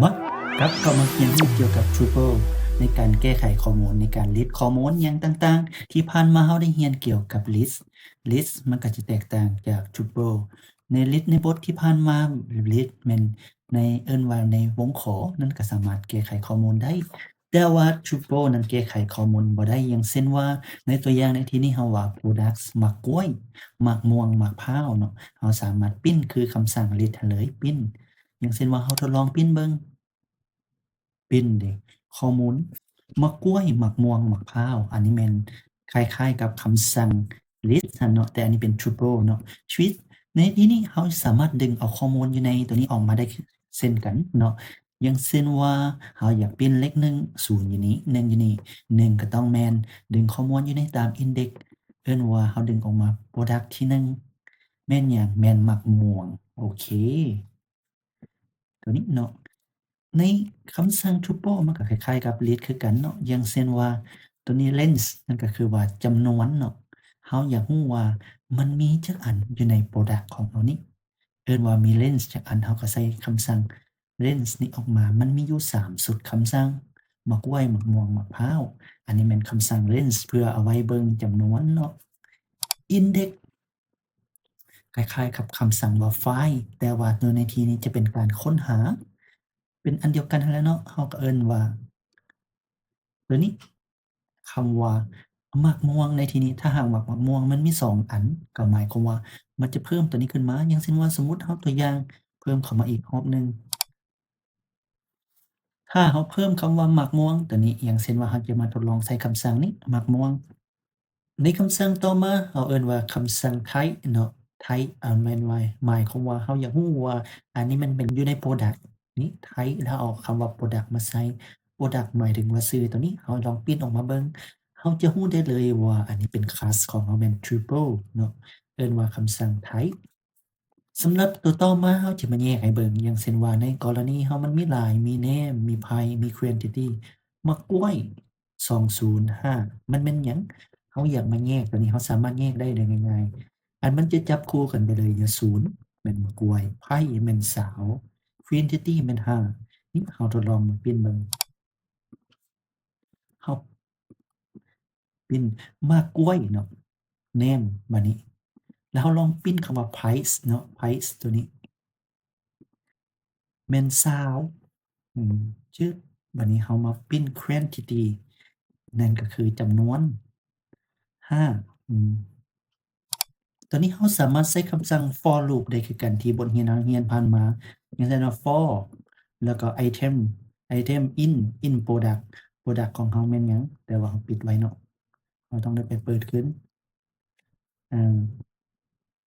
ມາ ກັບເຂົ້າມາຮຽນຮູ້ກ່ຽວກັບ Drupal ໃນການແກ້ໄຂຂໍ້ມູນ, ໃນການ read ຂໍ້ມູນຫຍັງຕ່າງໆ. ທີ່ຜ່ານມາເຮົາໄດ້ຮຽນກ່ຽວກັບ list. List ມັນກໍຈະແຕກຕ່າງຈາກ Drupal. ໃນ list ໃນບົດທີ່ຜ່ານມາ list ແມ່ນໃນ ເອີ້ນວ່າໃນວົງຂໍ ນັ້ນກໍສາມາດແກ້ໄຂຂໍ້ມູນໄດ້. ແຕ່ວ່າ Drupal ນັ້ນແກ້ໄຂຂໍ້ມູນບໍ່ໄດ້. ຢ່າງເຊັ່ນວ່າ ໃນຕົວຢ່າງໃນທີ່ນີ້ເຮົາວ່າ products ໝາກກ້ວຍ, ໝາກມ່ວງ, ໝາກພ້າວເນາະ, ເຮົາສາມາດປິ່ນຄືຄຳສັ່ງ list ຫັ້ນເລີຍ, ປິ່ນ. ຢ່າງເຊັ່ນວ່າ ເຮົາທົດລອງປິ່ນເບິ່ງ, ປິ່ນເດ້ ຂໍ້ມູນ ໝາກກ້ວຍ, ໝາກມ່ວງ, ໝາກພ້າວ. ອັນນີ້ແມ່ນຄ້າຍໆກັບຄຳສັ່ງ list ຫັ້ນເນາະ, ແຕ່ອັນນີ້ເປັນ Drupal ເນາະ. Shift ໃນທີ່ນີ້ເຮົາສາມາດດຶງເອົາຂໍ້ມູນຢູ່ໃນຕົວນີ້ອອກມາໄດ້ເຊັ່ນກັນເນາະ. ຢ່າງເຊັ່ນວ່າ ເຮົາຢາກປິ່ນເລກໜຶ່ງ, ສູນຢູ່ນີ້, ໜຶ່ງຢູ່ນີ້, ໜຶ່ງກໍຕ້ອງແມ່ນດຶງຂໍ້ມູນຢູ່ໃນຕາມ index. ເອີ້ນວ່າເຮົາດຶງອອກມາ product ທີໜຶ່ງ ແມ່ນຫຍັງ? ແມ່ນໝາກມ່ວງ. ໂອເຄ ຕົວນີ້ເນາະ. ໃນຄຳສັ່ງ Drupal ມັນກໍຄ້າຍໆກັບ list ຄືກັນເນາະ. ຢ່າງເຊັ່ນວ່າ ຕົວນີ້ range ນັ້ນກໍຄືວ່າຈຳນວນເນາະ. ເຮົາຢາກຮູ້ວ່າມັນມີຈັກອັນຢູ່ໃນ product ຂອງເຮົານີ້. ເອີ້ນວ່າມີ range ຈັກອັນ, ເຮົາກໍໃສ່ຄຳສັ່ງ range ນີ້ອອກມາ. ມັນມີຢູ່ສາມຊຸດຄຳສັ່ງ, ໝາກກ້ວຍ, ໝາກມ່ວງ, ໝາກພ້າວ. ອັນນີ້ແມ່ນຄຳສັ່ງ range ເພື່ອເອົາໄວ້ເບິ່ງຈຳນວນເນາະ. Index ຄ້າຍໆກັບຄຳສັ່ງວ່າ find ແຕ່ວ່າໂດຍໃນທີ່ນີ້ຈະເປັນການຄົ້ນຫາ, ເປັນອັນດຽວກັນຫັ້ນແຫຼະເນາະ. ເຮົາກໍເອີ້ນວ່າ ຕົວນີ້ ຄຳວ່າໝາກມ່ວງໃນທີ່ນີ້ ຖ້າຫາກວ່າໝາກມ່ວງມັນມີສອງອັນ ກໍໝາຍຄວາມວ່າມັນຈະເພີ່ມຕົວນີ້ຂຶ້ນມາ. ຢ່າງເຊັ່ນວ່າ ສົມມຸດເຮົາຕົວຢ່າງເພີ່ມເຂົ້າມາອີກຮອບໜຶ່ງ. ຖ້າເຮົາເພີ່ມຄຳວ່າໝາກມ່ວງຕົວນີ້, ຢ່າງເຊັ່ນວ່າເຮົາຈະມາທົດລອງໃຊ້ຄຳສັ່ງນີ້ ໝາກມ່ວງ. ໃນຄຳສັ່ງຕໍ່ມາ ເຮົາເອີ້ນວ່າຄຳສັ່ງ type ເນາະ, type ອາ ແມ່ນວ່າ ໝາຍຄວາມວ່າເຮົາຢາກຮູ້ວ່າອັນນີ້ມັນເປັນຢູ່ໃນ product ນີ້ type ແລ້ວເອົາຄຳວ່າ product ມາໃສ່. Product ໝາຍເຖິງວ່າຊື່ຕົວນີ້. ເຮົາລອງປິ່ນອອກມາເບິ່ງ, ເຮົາຈະຮູ້ໄດ້ເລີຍວ່າອັນນີ້ເປັນ class ຂອງເຮົາແມ່ນ Drupal ເນາະ, ເອີ້ນວ່າຄຳສັ່ງ type. ສຳລັບຕົວຕໍ່ມາ ເຮົາຈະມາແຍກໃຫ້ເບິ່ງ. ຢ່າງເຊັ່ນວ່າ ໃນກໍລະນີເຮົາມັນມີຫຼາຍ, ມີ name, ມີ price, ມີ quantity. ໝາກກ້ວຍ ສອງສູນຫ້າ ມັນແມ່ນຫຍັງ? ເຮົາຢາກມາແຍກຕົວນີ້, ເຮົາສາມາດແຍກໄດ້ໂດຍງ່າຍໆ. ອັນມັນຈະຈັບຄູ່ກັນໄປເລີຍ, ຢູ່ສູນແມ່ນໝາກກ້ວຍ, price ແມ່ນຊາວ, quantity ແມ່ນຫ້າ. ນີ້ເຮົາທົດລອງມາປິ່ນເບິ່ງ. ເຮົາປິ່ນໝາກກ້ວຍເນາະ, name ບາດນີ້ ແລ້ວເຮົາລອງປິ່ນຄຳວ່າ price ເນາະ, price ຕົວນີ້ ແມ່ນຊາວ ອືມ ຈຶດ. ບາດນີ້ເຮົາມາປິ່ນ quantity ນັ້ນກໍຄືຈຳນວນ ຫ້າ ອືມ. ຕອນນີ້ເຮົາສາມາດໃຊ້ຄຳສັ່ງ for loop ໄດ້ຄືກັນ ທີ່ບົດຮຽນເຮົາຮຽນຜ່ານມາ. ຢ່າງເຊັ່ນວ່າ for ແລ້ວກໍ item, item in, in product, product ຂອງເຮົາແມ່ນຫຍັງ? ແຕ່ວ່າເຮົາປິດໄວ້ເນາະ, ເຮົາຕ້ອງໄດ້ໄປເປີດຄືນ. ເອີ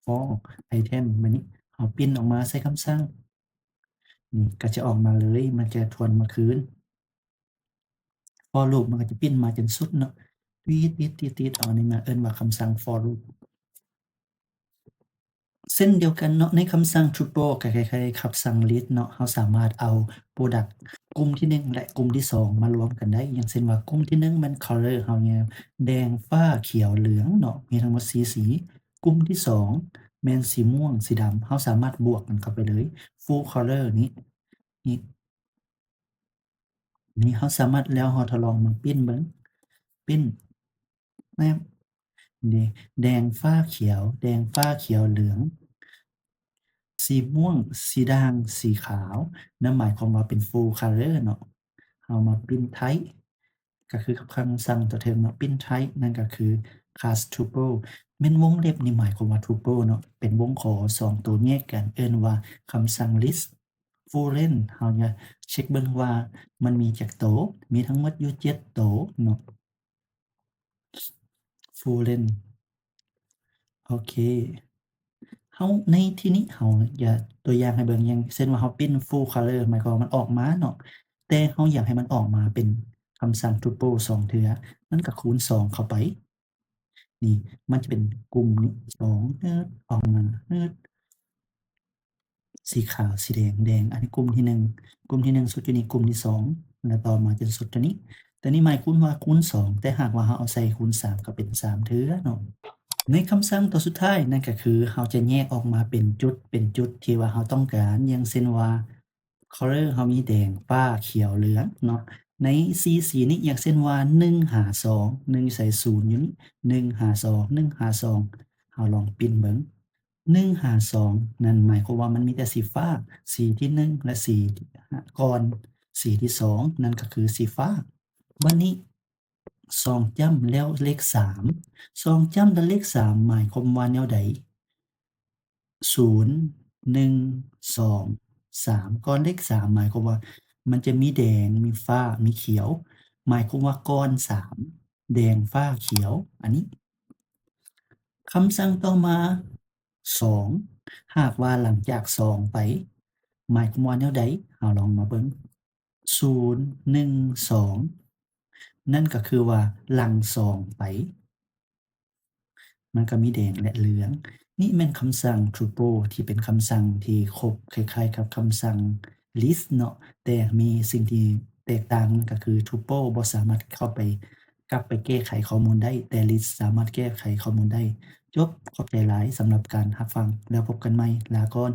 for item ບາດນີ້ເຮົາປິ່ນອອກມາໃສ່ຄຳສັ່ງ ນີ້ກໍຈະອອກມາເລີຍ, ມັນຈະທວນມາຄືນ. for loop ມັນກໍຈະປິ່ນມາຈົນສຸດເນາະ, ຕິດໆໆໆ ເອົາອັນນີ້ມາເອີ້ນວ່າຄຳສັ່ງ for loop. ເຊັ່ນດຽວກັນເນາະ, ໃນຄຳສັ່ງ Drupal ກໍຄ້າຍໆຄຳສັ່ງ list ເນາະ, ເຮົາສາມາດເອົາ product ກຸ່ມທີໜຶ່ງ ແລະ ກຸ່ມທີສອງ ມາລວມກັນໄດ້. ຢ່າງເຊັ່ນວ່າ ກຸ່ມທີໜຶ່ງແມ່ນ color ເຮົາແຍກແດງ, ຟ້າ, ຂຽວ, ເຫຼືອງເນາະ, ມີທັງໝົດສີ່ສີ. ກຸ່ມທີສອງແມ່ນສີມ່ວງ, ສີດຳ, ເຮົາສາມາດບວກມັນເຂົ້າໄປເລີຍ full color ນີ້ ນີ້ ນີ້ເຮົາສາມາດ ແລ້ວເຮົາທດລອງມາປິ່ນເບິ່ງ, ປິ່ນ ແນບ ນີ້ ແດງ, ຟ້າ, ຂຽວ, ແດງ, ຟ້າ, ຂຽວ, ເຫຼືອງ, ສີມ່ວງ, ສີດ່າງ, ສີຂາວ, ນັ້ນໝາຍຄວາມວ່າເປັນ full color ເນາະ. ເຮົາມາ print type ກໍຄືກັບຄຳສັ່ງຕົວເທິງເນາະ, print type ນັ້ນກໍຄື class Drupal ແມ່ນວົງເລັບນີ້ໝາຍຄວາມວ່າ Drupal ເນາະ, ເປັນວົງຂໍສອງໂຕແຍກກັນ, ເອີ້ນວ່າຄຳສັ່ງ list. full range ເຮົາຈະເຊັກເບິ່ງວ່າມັນມີຈັກໂຕ, ມີທັງໝົດຢູ່ເຈັດໂຕເນາະ. full range ໂອເຄ. ເຮົາ ໃນທີ່ນີ້ເຮົາຈະຕົວຢ່າງໃຫ້ເບິ່ງ, ຢ່າງເຊັ່ນວ່າເຮົາ print full color ໝາຍຄວາມວ່າມັນອອກມາເນາະ, ແຕ່ເຮົາຢາກໃຫ້ມັນອອກມາເປັນຄຳສັ່ງ Drupal ສອງເທື່ອ, ມັນກໍຄູນສອງເຂົ້າໄປ. ນີ້ ມັນຈະເປັນກຸ່ມນີ້ ສອງ ເນີດ ອອກມາ ເນີດ ສີຂາວ ສີແດງ ແດງ. ອັນນີ້ກຸ່ມທີໜຶ່ງ, ກຸ່ມທີໜຶ່ງສຸດຢູ່ນີ້, ກຸ່ມທີສອງ ແລ້ວຕໍ່ມາຈົນສຸດຕົວນີ້. ຕົວນີ້ໝາຍຄວາມວ່າຄູນສອງ, ແຕ່ຫາກວ່າເຮົາເອົາໃສ່ຄູນສາມ ກໍເປັນສາມເທື່ອເນາະ. ໃນຄຳສັ່ງຕົວສຸດທ້າຍນັ້ນກໍຄື ເຮົາຈະແຍກອອກມາເປັນຈຸດ, ເປັນຈຸດທີ່ວ່າເຮົາຕ້ອງການ, ຢ່າງເຊັ່ນວ່າ color ເຮົາມີແດງ ຟ້າ ຂຽວ ເຫຼືອງເນາະ. ໃນສີ່ສີນີ້ ຢ່າງເຊັ່ນວ່າ ໜຶ່ງຫາສອງ ໜຶ່ງໃສ່ສູນຢູ່ນີ້ ໜຶ່ງຫາສອງ ໜຶ່ງຫາສອງ ເຮົາລອງປິ່ນເບິ່ງ ໜຶ່ງຫາສອງ ນັ້ນໝາຍຄວາມວ່າມັນມີແຕ່ສີຟ້າ ສີທີໜຶ່ງ ແລະ ສີກ່ອນ ສີທີສອງ ນັ້ນກໍຄືສີຟ້າ. ບັດນີ້ ສອງຈ້ຳແລ້ວເລກສາມ ສອງຈ້ຳແລ້ວເລກສາມ ໝາຍຄວາມວ່າແນວໃດ? ສູນ ໜຶ່ງ ສອງ ສາມ ກ່ອນເລກສາມ ໝາຍຄວາມວ່າມັນຈະມີແດງ ມີຟ້າ ມີຂຽວ ໝາຍຄວາມວ່າກ່ອນສາມ ແດງ ຟ້າ ຂຽວ ອັນນີ້. ຄຳສັ່ງຕໍ່ມາ ສອງ ຫາກວ່າຫຼັງຈາກສອງໄປ ໝາຍຄວາມວ່າແນວໃດ? ເຮົາລອງມາເບິ່ງ ສູນ ໜຶ່ງ ສອງ ນັ້ນກໍຄືວ່າຫຼັງສອງໄປ ມັນກໍມີແດງ ແລະ ເຫຼືອງ. ນີ້ແມ່ນຄຳສັ່ງ tuple ທີ່ເປັນຄຳສັ່ງທີ່ຄົບ ຄ້າຍໆກັບຄຳສັ່ງ list ເນາະ ແຕ່ມີສິ່ງທີ່ແຕກຕ່າງ ນັ້ນກໍຄື tuple ບໍ່ສາມາດເຂົ້າໄປ ກັບໄປແກ້ໄຂຂໍ້ມູນໄດ້ ແຕ່ list ສາມາດແກ້ໄຂຂໍ້ມູນໄດ້. ຈົບ, ຂອບໃຈຫຼາຍສຳລັບການຮັບຟັງ ແລ້ວພົບກັນໃໝ່. ລາກ່ອນ.